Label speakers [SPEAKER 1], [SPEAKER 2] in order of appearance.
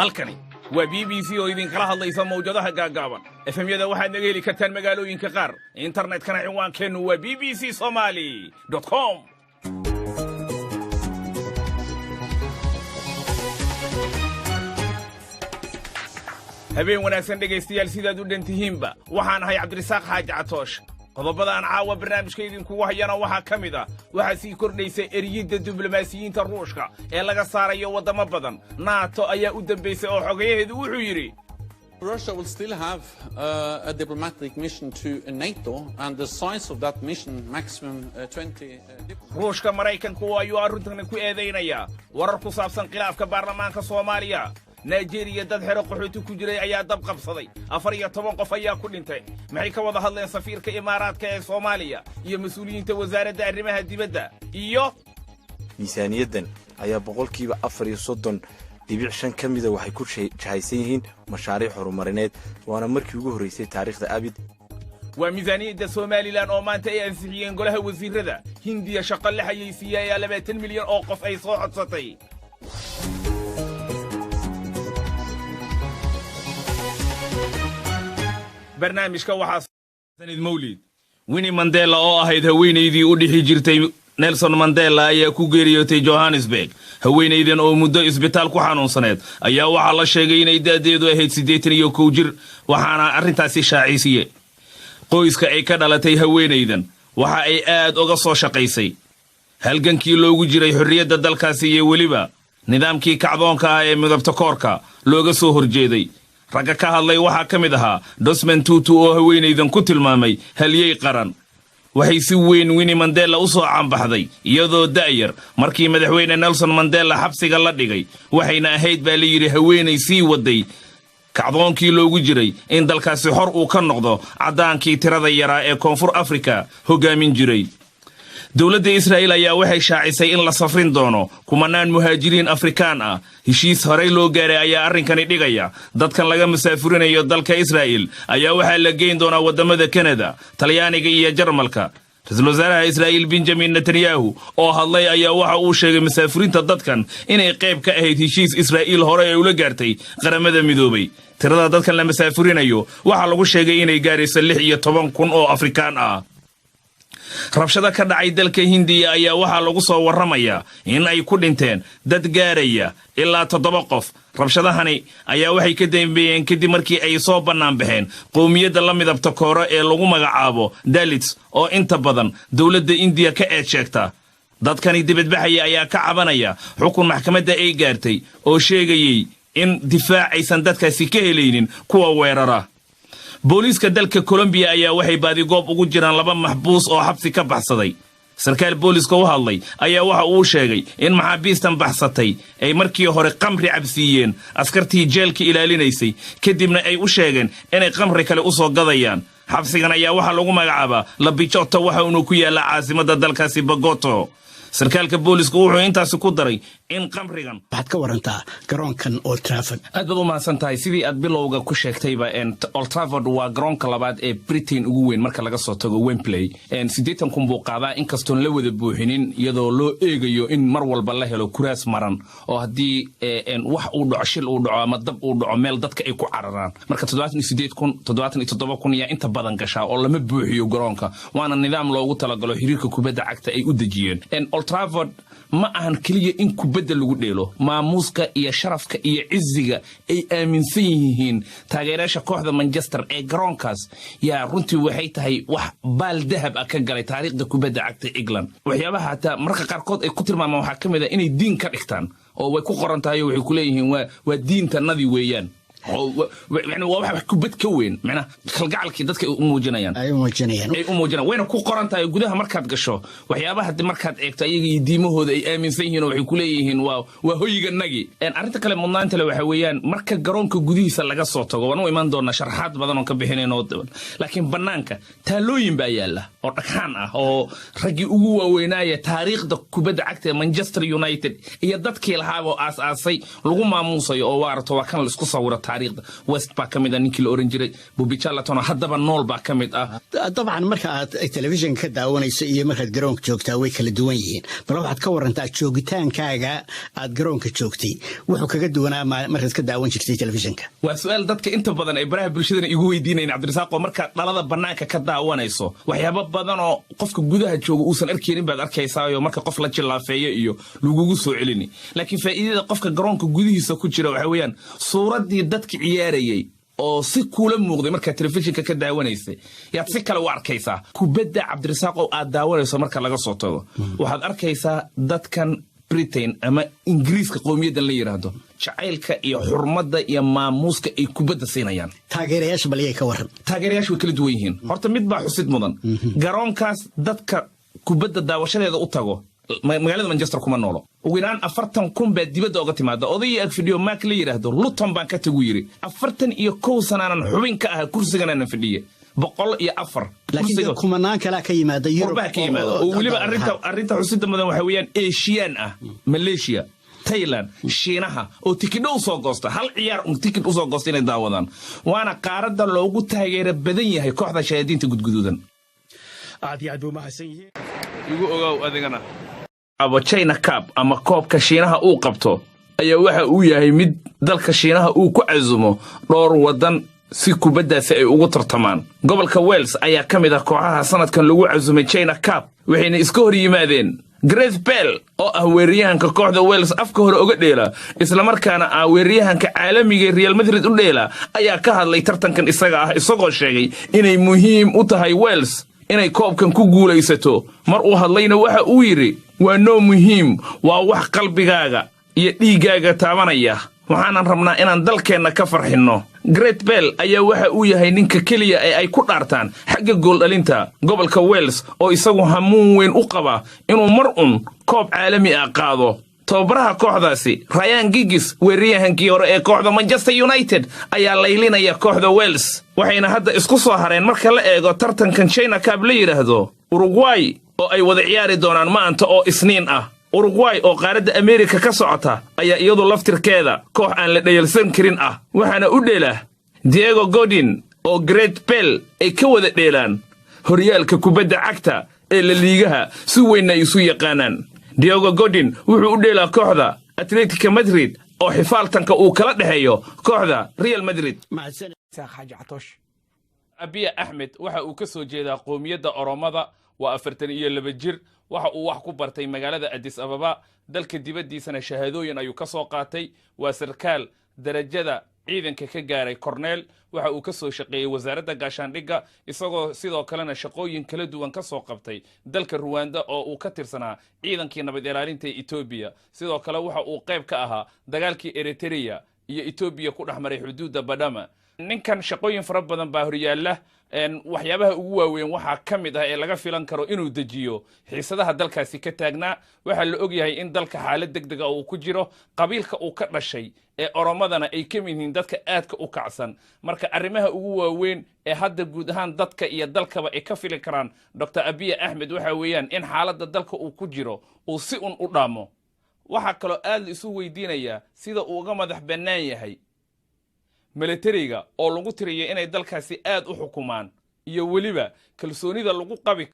[SPEAKER 1] Halkani waa BBC oo idinkala hadlaysa mawjadaha gaaggaaban. FM-yada waxaad naga heli kartaan magaalooyinka qaar, internetkana cinwaankeennu waa bbcsomali.com. Habeen wanaagsan, dhegaystayaal, sidaad u dhan tihiinba. Waxaan ahay Cabdirasaaq Xaaji Catoosh. Qodobada aan caawa barnaamijka idinkugu hayana waxaa ka mid ah: waxaa sii kordhaysa eriyidda diblomaasiyiinta Ruushka ee laga saarayo waddamo badan. NATO ayaa u dambaysay oo xogayaheedu wuxuu yidhi:
[SPEAKER 2] Russia will still have a diplomatic mission to NATO, and the size of that mission, maximum 20 diplomats.
[SPEAKER 1] Ruushka Maraykanku ayuu arrintan ku eedaynayaa. Warar ku saabsan khilaafka baarlamaanka Soomaaliya. Nigeriya, dad xero qaxooti ku jiray ayaa dab qabsaday, 14 qof ayaa ku dhintay. Maxay ka wada hadleen safiirka Imaaraadka ee Soomaaliya iyo mas-uuliyiinta wasaaradda arrimaha dibadda? Iyo
[SPEAKER 3] Miisaaniyaddan ayaa 34.5% ka mida waxay ku jahaysan yihiin mashaariic horumarineed, waana markii ugu horraysay taariikhda abid.
[SPEAKER 1] Waa miisaaniyadda Somaliland oo maanta ay ansixiyeen golaha wasiirrada. Hindiya shaqo la xayeysiiyey ayaa 20 milyan oo qof ay soo codsatay. Barnaamijka waxaa sanid mawlid. Winnie Mandela oo ahayd haweenaydii u dhixi jirtay Nelson Mandela ayaa ku geeriyootay Johannesburg. Haweenaydan oo muddo isbitaal ku xanuunsaneed ayaa waxaa la sheegay inay da'deedu ahayd 81 jir, waxaana arrintaasi shaacisiye qoyska ay ka dhalatay. Haweenaydan waxa ay aad uga soo shaqaysay halgankii loogu jiray xorriyadda dalkaasi iyo weliba nidaamkii kacdoonka ah ee midabta koorka looga soo horjeeday. Ragga ka hadlay waxaa ka mid ahaa Desmond Tutu oo haweenaydan ku tilmaamay halyey qaran. Waxay si weyn Winnie Mandela u soo caanbaxday iyadoo da'yar markii madaxweyne Nelson Mandela xabsiga la dhigay, waxayna ahayd, baa la yidhi, haweenay sii waday kacdoonkii loogu jiray in dalkaasi xor uu ka noqdo caddaankii tirada yaraa ee Koonfur Afrika hoggaamin jiray. Dowladda Israa'iil ayaa waxay shaacisay in la safrin doono kumanaan muhaajiriin Afrikaan ah. Heshiis horey loo gaaray ayaa arrinkani dhigaya. Dadkan laga masaafurinayo dalka Israa'iil ayaa waxaa la geyn doonaa waddamada Kanada, Talyaaniga iyo Jarmalka. Ra-iisul wasaaraha Israa'iil Benjamin Netanyahu oo hadlay ayaa waxa uu sheegay masaafurinta dadkan inay qayb ka ahayd heshiis Israa'iil hore ay ula gaartay Qaramada Midoobay. Tirada dadkan la masaafurinayo waxaa lagu sheegay inay gaarayso 16,000 oo Afrikaan ah. Rabshado ka dhacay dalka Hindiya ayaa waxaa lagu soo warramayaa in ay ku dhinteen dad gaaraya ilaa toddoba qof. Rabshadahani ayaa waxay ka dambeeyeen kadib markii ay soo bannaan baxeen qowmiyadda la midabta kooro ee lagu magacaabo Dalits oo inta badan dowladda Indiya ka eed sheegta. Dadkani dibadbaxaya ayaa ka cabanaya xukun maxkamadda ay gaartay oo sheegayey in difaac aysan dadkaasi ka helaynin kuwa weerara. Booliiska dalka Kolombiya ayaa waxay baadigoob ugu jiraan laba maxbuus oo xabsi ka baxsaday. Sarkaal booliiska u hadlay ayaa waxa uu sheegay in maxaabiistan baxsatay ay markii hore qamri cabsiiyeen askartii jeelka ilaalinaysay, kadibna ay u sheegeen inay qamri kale u soo gadayaan. Xabsigan ayaa waxaa lagu magacaabaa La Picota, waxa uuna ku yaallaa caasimadda dalkaasi, Bogota. Sarkaalka booliisku wuxuu intaasi ku daray in qamrigan
[SPEAKER 4] Waxaad ka warantaa garoonkan Old Trafford.
[SPEAKER 1] Aad baad u mahadsan tahay. Sidii aad bilowga ku sheegtayba, Old Trafford waa garoonka labaad ee Britain ugu weyn marka laga soo tago Wembley. 80,000 buu qaadaa, inkastoon la wada buuxinin, iyadoo loo eegayo in mar walba la helo kuraas maran oo haddii wax uu dhaco, shil uu dhaco ama dab uu dhaco, meel dadka ay ku cararaan. Marka 78,000, 77,000 ayaa inta badan gashaa oo lama buuxiyo garoonka, waana nidaam loogu talagalo xiriirka kubadda cagta ay u dejiyeen. Old Trafford ma ahan keliya in kubadda lagu dheelo. Maamuuska iyo sharafka iyo ciziga ay aaminsan yihiin taageerayaasha kooxda Manchester ee garoonkaas yaa runtii waxay tahay wax baal dahab ah ka galay taariikhda kubadda cagta England. Waxyaabaha hataa mararka qaarkood ay ku tilmaamaan waxaa ka mid ah inay diin ka dhigtaan oo way ku qoran tahay oo waxay ku leeyihiin waa diintanadii weeyaan. Yani waa wax kubad ka weyn, macnaha kalgacalkii dadka ay u muujinayaan.
[SPEAKER 4] Ay u muujinayaan.
[SPEAKER 1] Ay u muujinayaan, wayna ku qoran tahay gudaha markaad gasho. Waxyaabaha markaad eegto ayaga iyo diimahooda ay aaminsan yihiin oo waxay ku leeyihiin waa hoyganagi. Arrinta kale mudnaanta le waxa weeyaan, marka garoonka gudihiisa laga soo tago, waan u imaan doonaa sharaxaad badan oon ka bixinayno, laakiin bannaanka taalooyin baa yaalla oo dhagxaan ah oo raggii ugu waaweynaaya taariikhda kubadda cagta ee Manchester United iyo dadkii lahaaboo aas-aasay lagu maamuusayo oo waarto waa kan la isku sawiro. Taariikhda West baa ka mid ah, ninkii la oran jiray Bobby Charlton oo haddaba nool baa ka mid ah.
[SPEAKER 4] Dabcan, marka aad telefishinka ka daawanayso iyo markaad garoonka joogtaa way kala duwan yihiin. Bal waxaad ka warantaa joogitaankaaga aad garoonka joogtay wuxuu kaga duwanaa markaad ka daawan jirtay telefishinka.
[SPEAKER 1] Waa su-aal dadka inta badan ay baraha bulshadana igu weydiinayan, Cabdirasaaqoo. Markaad dhalada bannaanka ka daawanayso, waxyaabo badan oo qofka gudaha jooga uusan arkaynin baad arkaysaayo, marka qof la jillaafeeyo iyo lagugu soo celini. Laakiin faa'iidada qofka garoonka gudihiisa ku jira waxa weeyaan suuraddii dadka ciyaarayey oo si kuula muuqday markaad telefishinka ka daawanaysay yaad si kale u arkaysaa. Kubadda, Cabdirasaaqow, aad daawanayso marka laga soo tago, waxaad arkaysaa dadkan Britain ama Ingiriiska qowmiyaddan la yidhaahdo jacaylka iyo xurmadda iyo maamuuska ay kubadda siinayaan.
[SPEAKER 4] Taageerayaasha baliyay ka waran.
[SPEAKER 1] Taageerayaashu way kala duwan yihiin. Horta mid baa xusid mudan: garoonkaas dadka kubadda daawashadeeda u tago magaalada Manchester kuma noolo. Ugu yaraan 40,000 baa dibadda oga timaada. Odayii ag fidhiyo Mark la yidhaahdo, Luton baan ka tagu yidhi, 41 sanaanan xubin ka aha, kursiganaanan fadhiye, 104.
[SPEAKER 4] Laakiin kumanaan kalaa ka yimaada Yurub.
[SPEAKER 1] Qurbaha ka yimaada, oo weliba arrinta xusida mudan waxa weeyaan Asian ah, Malaysia, Thailand, Shiinaha, oo tikidho u soo goosta, hal ciyaar un tikidh usoo goosta inay daawadaan. Waana qaaradda loogu taageero badan yahay kooxda Shayaadiinta Gudguduudan.
[SPEAKER 5] Aad iyo aad buu mahadsan yihiin.
[SPEAKER 1] Igu ogow adigana abo China Cup ama koobka Shiinaha uu qabto ayaa waxa uu yahay mid dalka Shiinaha uu ku casumo dhowr waddan si kubaddaasi ay ugu tartamaan. Gobolka Wales ayaa ka mid ah kooxaha sanadkan lagu casumay China Cup, waxayna iska hor yimaadeen. Gareth Bale oo ah weeraryahanka kooxda Wales afka hore oga dheela, islamarkaana ah weeraryahanka caalamiga ee Real Madrid u dheela, ayaa ka hadlay tartankan isaga ah, isagoo sheegay inay muhiim u tahay Wales inay koobkan ku guulaysato. Mar uu hadlayna waxa uu yidhi: "Waa noo muhiim, waa wax qalbigaaga iyo dhiiggaaga taabanaya, waxaanan rabnaa inaan dalkeenna ka farxinno." Gareth Bale ayaa waxa uu yahay ninka keliya ee ay ku dhaartaan xagga gooldhalinta gobolka Wales, oo isagu hamuun weyn u qaba inuu mar un koob caalami ah qaado. Tababaraha kooxdaasi Ryan Giggs, weeraryahankii hore ee kooxda Manchester United, ayaa laylinaya kooxda Wales, waxayna hadda isku soo hareen marka la eego tartankan China Cup la yidhaahdo Uruguay oo ay wada ciyaari doonaan maanta oo Isniin ah. Uruguay oo qaaradda Ameerika ka socota ayaa iyadu laftirkeeda koox aan la dhayalsan karin ah, waxaana u dheela Diego Godin oo Gareth Bale ay ka wada dheelaan horyaalka kubadda cagta ee La Liigaha, si weynna ay isu yaqaanaan. Diego Godin wuxuu u dheelaa kooxda Atletica Madrid oo xifaaltanka uu kala dhexeeyo kooxda Real Madrid.
[SPEAKER 5] Xaaji Catoosh.
[SPEAKER 1] Abiya Axmed waxa uu ka soo jeedaa qoomiyadda Oromada, waa 42 jir. Waxa uu wax ku bartay magaalada Addis Ababa, dalka dibaddiisana shahaadooyin ayuu ka soo qaatay. Waa sarkaal darajada ciidanka ka gaaray korneel. Waxa uu ka soo shaqeeyey wasaaradda gaashaandhigga, isagoo sidoo kalena shaqooyin kala duwan ka soo qabtay dalka Ruwanda oo uu ka tirsanaa ciidankii nabad ilaalinta ee Etoobiya. Sidoo kale waxa uu qayb ka ahaa dagaalkii Eritrea iyo Etoobiya ku dhex maray xuduudda Badhama. Ninkan shaqooyin fara badan baa horyaalla. Waxyaabaha ugu waaweyn waxaa ka mid ah ee laga filan karo inuu dejiyo xiisadaha dalkaasi ka taagnaa. Waxaa la ogyahay in dalka xaalad deg dega uu ku jiro, qabiilka uu ka dhashay ee Oromadana ay ka mid yihiin dadka aadka u kacsan. Marka arrimaha ugu waaweyn ee hadda guud ahaan dadka iyo dalkaba ay ka fili karaan Dr Abiy Axmed waxa weeyaan in xaaladda dalka uu ku jiro uu si un u dhaamo. Waxaa kaloo aad la isu weydiinayaa sida uu uga madax bannaan yahay milatariga oo lagu tiriyo inay dalkaasi aad u xukumaan iyo weliba kalsoonida lagu qabi.